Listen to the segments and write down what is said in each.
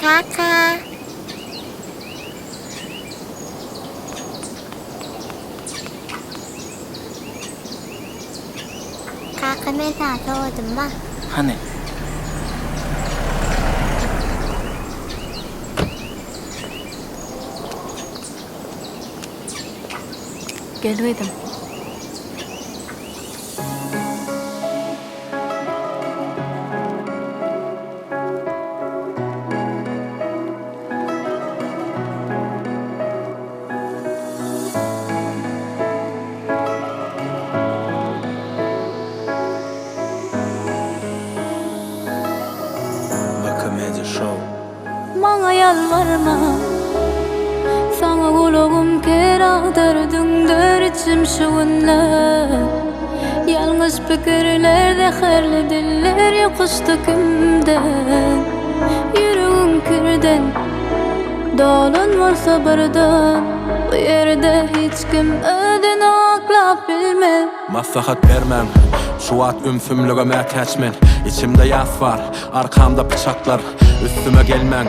Kaka! Kaka men saňa sowadym bar. Hany? Gel gyzym. Vk Media Show. Maňa ýalbarma Saňa gulagym ker agdardyň dör içim şu günler Ýalňyş pikirler zäherli diller ýokuşdy kimden Ýüregiň kirden dolan bolsa birden Bu ýerde hiç kim özüni aklap bilmez. Maslahat bermäň, şu wagt ümsümlige mätäç men Içimde ýas bar, arkamda pyçaklar Üstüme gelmäň,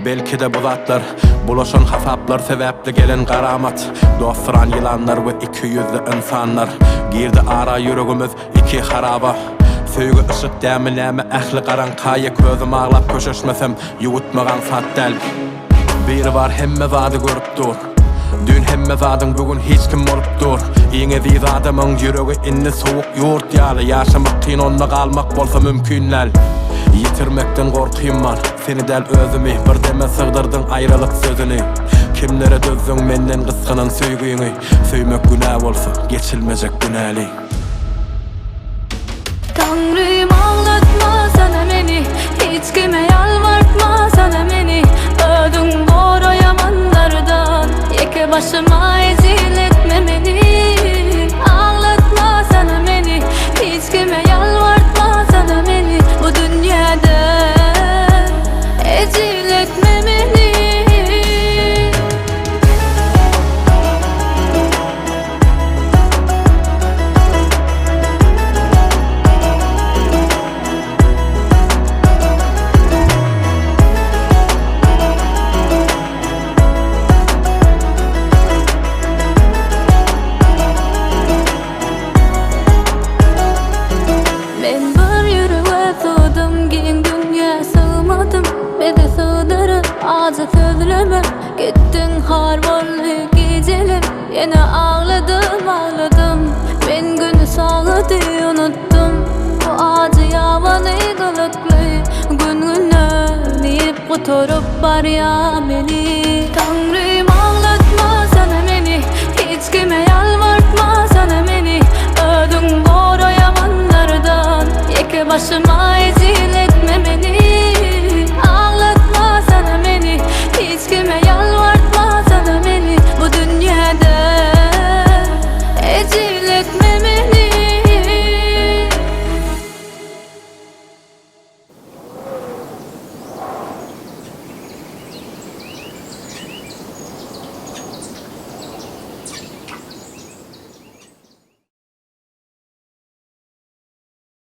belki-de bu zatlar Bulaşan hasaplar sebäpli gelen garamat Dostsyran ýylanlar we ikiýüzli ynsanlar Girdi ara ýüregimiz iki haraba Söýgi yşyk dämi näme ähli garaňka ýek özüm aglap köşeşmesem ýuwutmak aňsat däl. Biri bar hemme zady görüp dur. Düýn hemme zadyň bu gün hiç kim bolup dur. Iň eziz adamyň ýüregi indi sowuk ýurt ýaly ýaşamak kyn onda galmak bolsa mümkin däl. Ýitirmekden gorkym bar seni däl özümi bir deme sygdyrdyň aýralyk sözüni. Kimlere dözdüň menden gysganan söýgiňi söýmek günä bolsa geçilmejek günäli. Taňrym aldatmasana meni Hiç kime ýalbartmasana meni Özüň gora ýamanlardan Ýeke başyma ejil etme meni Aglatmasana meni Hiç kime ýalbartmasana meni Bu dünýäde Ejil etme meni. Men bir ýürege sygdym, giň dünýä sygmadym, Bizi sygdyryp ajy sözleme, Gitdiň har boldy gijeler, Ýene agladym, agladym, Men güni sagady unutdym, Bu ajy ýabany gylykly Gün-günden iýip gutaryp barýa meni. Taňrym.